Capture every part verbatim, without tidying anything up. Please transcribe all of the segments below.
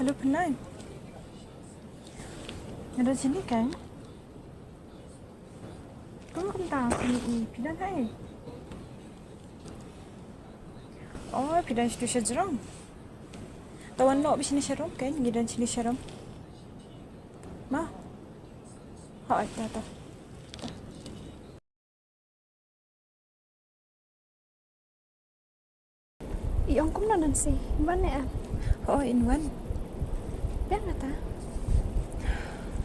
Hello, Pynai. Nga don shane kan? Kum kumta, phi, phi don hai? Oh, phi don shatu sha jrong. To wan noh beit shane sha rum kan, ngi don shane sha rum. Ma. Hooid, to, to. I ong kumno Nancy, in wan ne em? Hooid, in wan. Biang kata?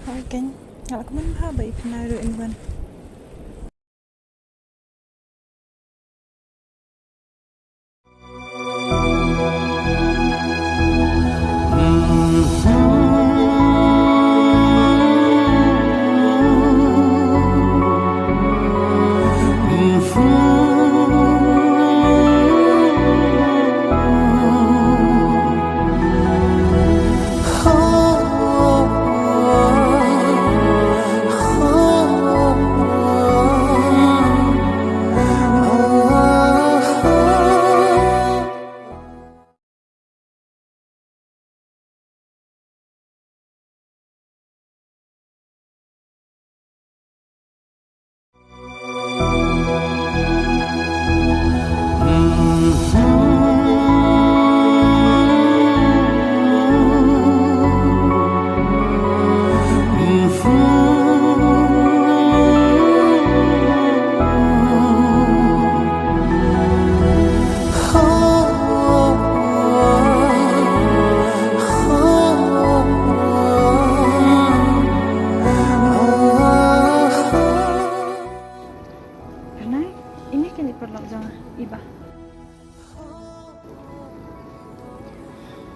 Hooid kan, nga la kmen bha ba i Pynai ruh in wan. Pynai, ine kine paralok jong nga, iba.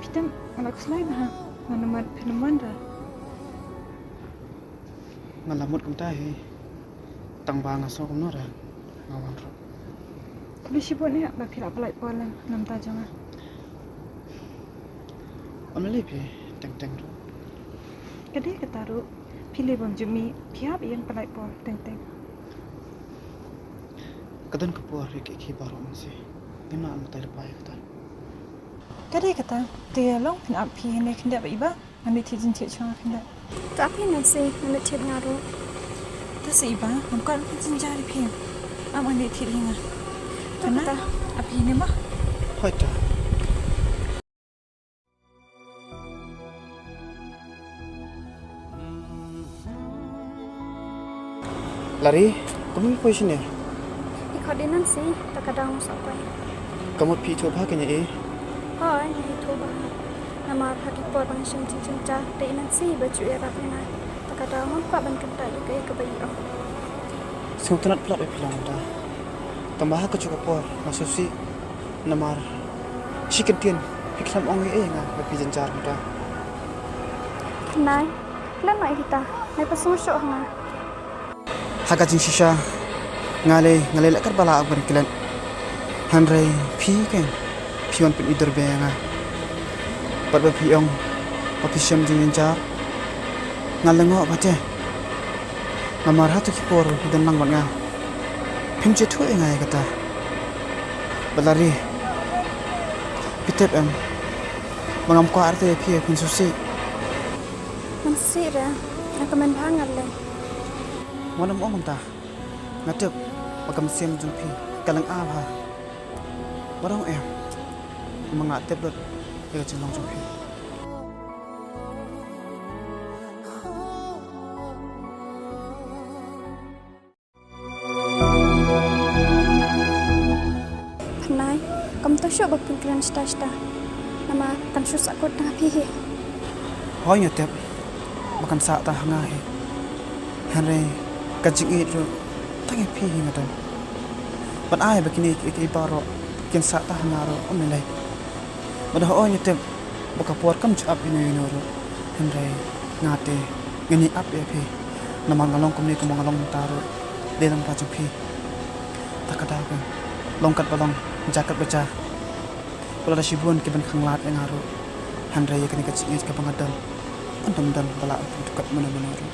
Phi tip, nga la khuslai bha, nga namar phin wan ra. Nga la mut kumta hi. Tang ba nga sngew kumno ruh nga wan ruh. Khublei shibun ïa ba phi la pynlait por lang na bynta jong nga. Ym lei phi teng teng ruh. Ka dei kata ruh, phi lei bym ju mih, phi hap ïeng pynlait por teng teng. Ka don ka por ïa kiei kiei baroh mynsiem. Ngim lah ban batai lypa ïa kata. Ka dei kata, te ïa long phin ap phi hangne khyndiat ba iba. Ngan leit thied jingthied shuwa nga khyndiat. To ap hi Nancy, ngan leit thied nga ruh. To sa iba, ngam kwah ban pynjynjar ïa phi. Ap ngan leit thied hi nga. To kata, ap hi ne ma. Hooid to. Lari, kumno phi poi shane? I khot i Nancy, ta ka daw sa poi. Ka mut phi ithuh bha kane eh? Hooid, nga ithuh bha. Namar ha ki por ba nga shim jingshynshar, te i Nancy ba ju ïarap ïa nga. Ta ka daw ngam kwah ban kyntait ïa kaei kaba i ong. Sngewtynnat palat ba phi long kumta. Tangba ha kajuh ka por nga sngewsih. Namar shi kyntien phi khlem ong ei ei ïa nga ba phi jynjar kumta. Nai, klet noh ïa kita, nai pynsngewshoh ha nga. Ha ka jingshisha nga lei, nga lei leh katba lah ban klet. Hynrei phi keiñ phi wan pyni dur bha ïa nga. Bad ba phi ong ba phi shem jingjynjar, nga lyngngoh bha te. Namar hato ki por ba phi don lang bad nga, phim ju ïathuh ïa nga ïa kata. Bad Lari, phi tip em ba ngam kwah artat ïa phi, phin sngewsih. Ngam sngewsih re, nga kmen bha ngan leh. Wat nym ong kumta. Nga tip ba ka mynsiem jong phi ka lynga bha. Wat ong em, ma nga tip lut ïa ka jinglong jong phi. Pynai, kam to shuh ba phin kren shata shata. Namar kan shu sahkut na phi hi. Hooid nga tip ba kan sah ta ha nga hi. Hynrei ka jingïeit ruh tang ïa phi hi nga don. Ban ai ba kine kiei kiei baroh kin sah ta ha nga ruh ym lei lei. Bad hooid nga tip ba ka por kam ju ap ïano ïano ruh. Hynrei nga te ngan ïai ap ïa phi. Namar nga long kumne kumba nga long mynta ruh dei lang ba jong phi. Ta ka daw keiñ, long katba long, jia katba jia. Wat la da shibun kiban khanglad ïa nga ruh, hynrei ïa kane ka jingïeit kaba nga don, ngan ym don ba lah ban pynthikna mano mano ruh.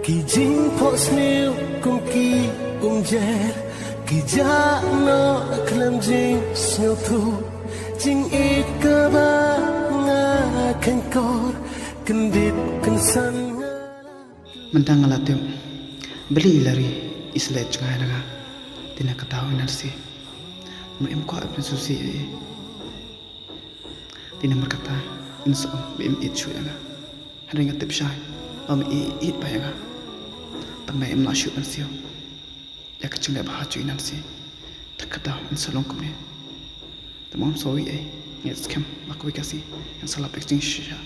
Ki jingphohsniew kum ki umjer, ki jah noh khlem jingsngewthuh, jingïeit kaba nga kheiñkor, kyndit kynsan nga la. Mynta nga la tip, balei i Lari i sleh jngai na nga, te na kata u Nancy. Namar im kwah ban sngewsih ïa i. Te namar kata, in sa ong ba im ïeit shuh ïa nga. Hynrei nga tip shai ba me ïeit bha ïa nga. Tang ba im lah shuh ban siew ïa ka jingleh bha jong i Nancy. Te kata in sa long kumne. Te ma ngam sa ïohi ei, ngi skhem ba kawei ka sngi ngin sa lap ïa ka jingshisha.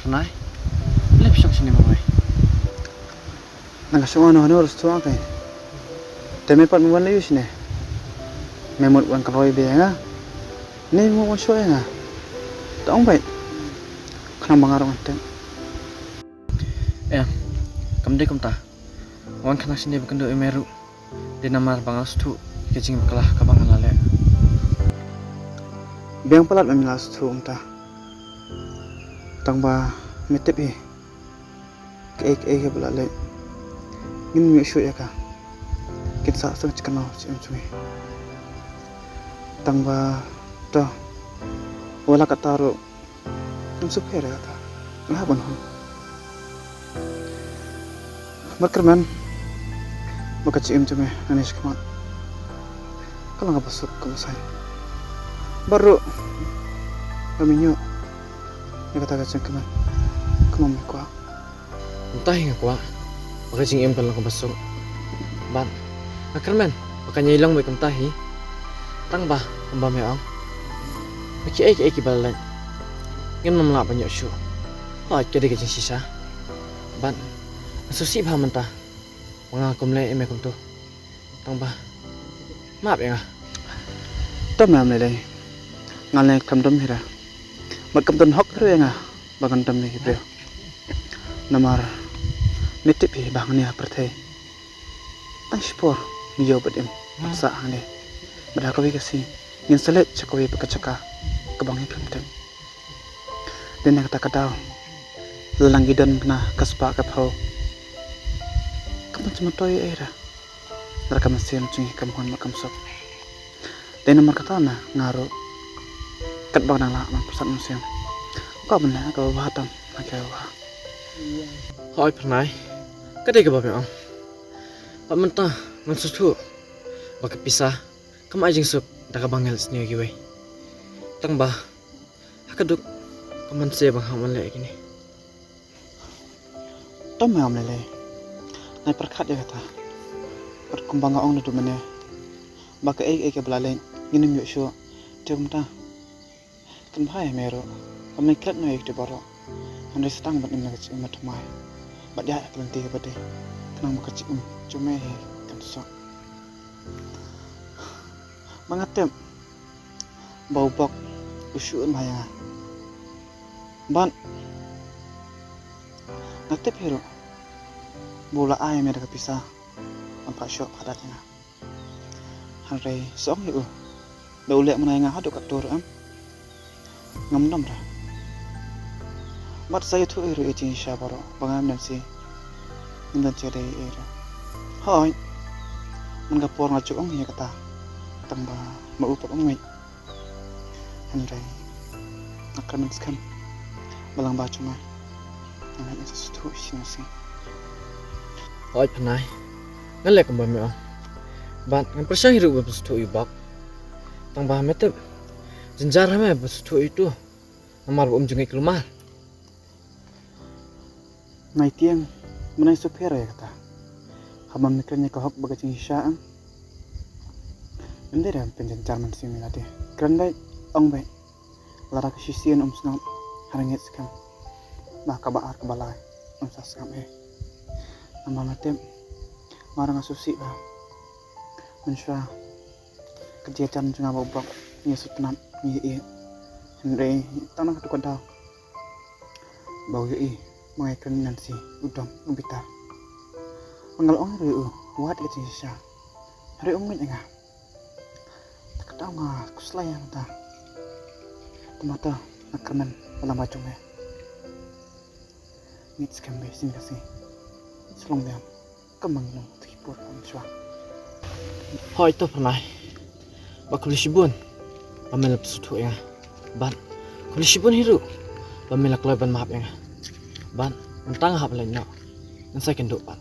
Pranay, leh phi shong shane ma wei. Nang ka shong ano ano rus tuang kai. Te me pat me wan leh ïa u shane. Me mut wan ka roi be nga. Ne me mut wan shoh ïa nga. Tang bai. Khnang ba nga ruh ngan tip. Em, kam dei kumta. Wan khnang shane ba kynduh ïa me ruh. Dei namar ba nga sngewthuh ïa ka jingbakla kaba nga la leh. Biang palat ba me la sngewthuh kumta. Tang ba me tip hi. Kaei kaei kaba la leh. Ngin ym ïoh shuh ïa ka. Kin sah seng shi kynmaw shi em jong ngi. Tang ba to. Wat la katta ruh. Ngam sngewpher ïa kata. Nga hap ban hun. Bad kyrmen ba ka jingim jong me nangne shakhmat ka long kaba suk kaba saiñ. Bad ruh ba me ïoh ïa kata ka jingkmen kumba me kwah. Kumta hi nga kwah ba ka jingim kan long kaba suk. Bad nga kyrmen ba kan ïai long beit kumta hi. Tang ba kumba me ong, ba kiei kiei kiba la leit ngin ym lah ban ïoh shuh. Hooid, ka dei ka jingshisha. Bad nga sngewsih bha mynta ba nga kum leh ïa me kumto. Tang ba map ïa nga. To me ym lei lei. Nga leh khlem dom hi re. Bad kam don hok hi ruh ïa nga ba ngan dom ïa ki briew. Namar me tip hi ba hangne ha pyrthei tang shipor ngi ïoh bad im, bad sah hangne. Bad ha kawei ka sngi ngin sa leit sha kawei pat ka jaka kaba ngi khlem tip. Dei na kata ka daw la lang ki don bna ka spah ka phew. Kam don jingmyntoi ei ei re. Lada ka mynsiem jong ngi kam hun bad kam suk. Dei namar kata me nga ruh katba nga dang lah ban pyrsad mynsiem, nga kwah ban leh kaba bha tam na kiwei ba bha. Hooid Pranay, ka dei kaba me ong. Bad mynta ngan sngewthuh ba ka pisa kam ai jingsuk da kaba ngi leh sniew kiwei. Tang ba ha ka duk ka mynsiem ba nga hap ban leh kine. To me ym lei lei. Nga pyrkhat ïa kata. Bad kumba nga ong naduh mynne ba kaei kaei kaba la leh ngin ym ïoh shuh. Te kumta kan bha ïa me ruh ba me klet noh ïa kito baroh. Hynrei sa tang ban im na ka jingim bathymmai bad ïaid ha ka lynti kaba dei khnang ba ka jingim jong me hi kan suk. Ba nga tip ba u Bok u shu im ha ïa nga. Bad nga tip hi ruh ba u la ai ïa me da ka pisa ban phah shoh phah dat ïa nga. Hynrei sa ong ïa u da u leh mynta ïa nga haduh katto ruh em. Ngam dom re. Bad sa ïathuh hi ruh ïa i jingshisha baroh ba nga Nancy ngim don jingïadei ei ei ruh. Hooid, man ka por nga ju ong ïa kata tang ba ma u pat um ngeit. Hynrei nga kyrmen skhem ba lang ba jong me nga ngeit ngan sa sngewthuh shisien shisien. Hooid Pranay, nga leh kumba me ong. Bad ngan pyrshang hi ruh ban pynsngewthuh ïa u Bok. Tang ba me tip, jynjar ha me ban sngewthuh ïa uto namar ba um ju ngeit kulmar. Nga ïa tieng mynta nga sngewpher ïa kata. Haba me kren ïa ka hok bad ka jingshisha em. Ym dei re ban pynjynjar mynsiem ïa lade. Kren beit, ong beit. Lada ka shisien um sngap, ha rangit skhem. Ba kaba ar kaba lai, um sa sngap eh. Namar nga tip, mar nga sngewsih ba mynshuwa ka jingïajan jong nga bad u Brok, ngi sngewtynnat, ngi ïeit. Hynrei tang na katu ka daw ba u ïohi ba nga ïakren Nancy, u dom, u bitar. Ba nga la ong ruh ïa u, wat ïa ka jingshisha. Hynrei um ngeit ïa nga. Te ka daw nga khuslai ïa mynta. Te mynta nga kyrmen ba la ma jong me. Ngeit skhem ba shisien ka sngi, shlong biang. Ka mang nong tu ki por pang shwa. Hooid to Pyrnai. Ba khublei shibun ba me la sngewthuh ïa nga. Bad khublei shibun hi ruh ba me la kloi ban map ïa nga. Bad mynta nga hap leit noh. Ngan sa ïakynduh pat.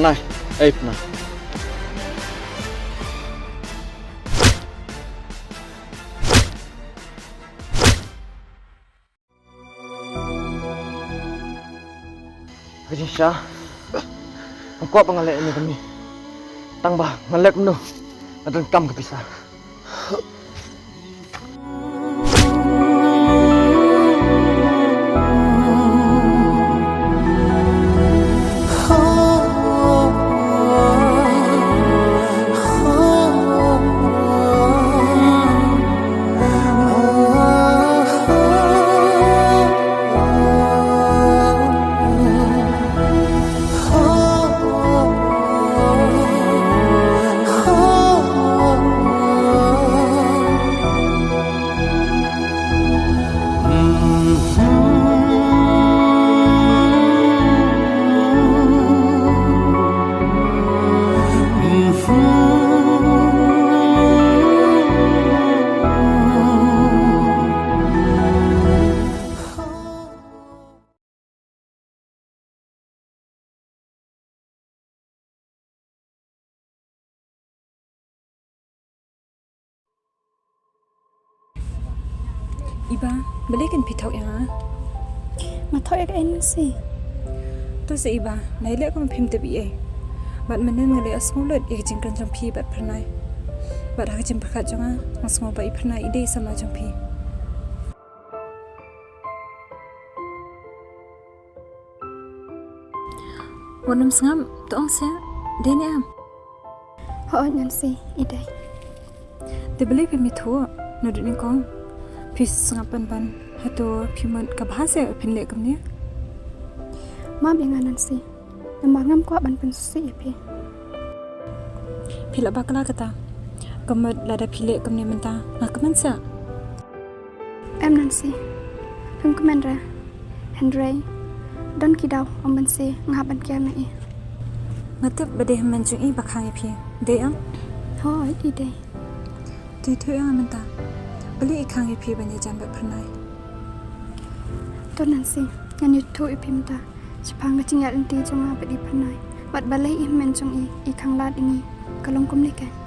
Pynai, ei Pynai. Ka jingshisha, nga kwah ba nga leh ïa kane ka mih. Tang ba ngan leh kumno, nga donkam ka pisa. Iba, balei kan phi thoh ïa nga? Nga thoh ïa ka N C. To sa Iba, nai leh kum phim tip ei ei. Bad mynnin nga leh sngew lut ïa ka jingkren jong phi bad Pyrnai. Bad ha ka jingpyrkhat jong nga, nga sngew ba i Pyrnai i dei samla jong phi. Wat nym sngap, to ong seh, dei ne em? Hooid Nancy, i dei. Te balei phim ïathuh naduh nyngkong? Phi sngap ban ban, hato phi mut ka bha seh phin leh kumne? Map ïa nga Nancy, namar ngam kwah ban pynsngewsih ïa phi. Phi lah bakla kata. Ka mut lada phi leh kumne mynta, nga kmen seh. Em Nancy, phim kmen re. Hynrei don ki daw ym banse nga hap ban kiar na i. Nga tip ba dei hynmen jong i ba khang ïa phi, dei em? Hooid, i dei. Te ïathuh ïa nga mynta, balei i khang ïa phi ban ïajan bad Pyrnai? To Nancy, ngan ïathuh ïa phi mynta shaphang ka jingïaid lynti jong nga bad i Pyrnai, bad balei i hynmen jong i i khang lad ïa ngi, ka long kumne keiñ.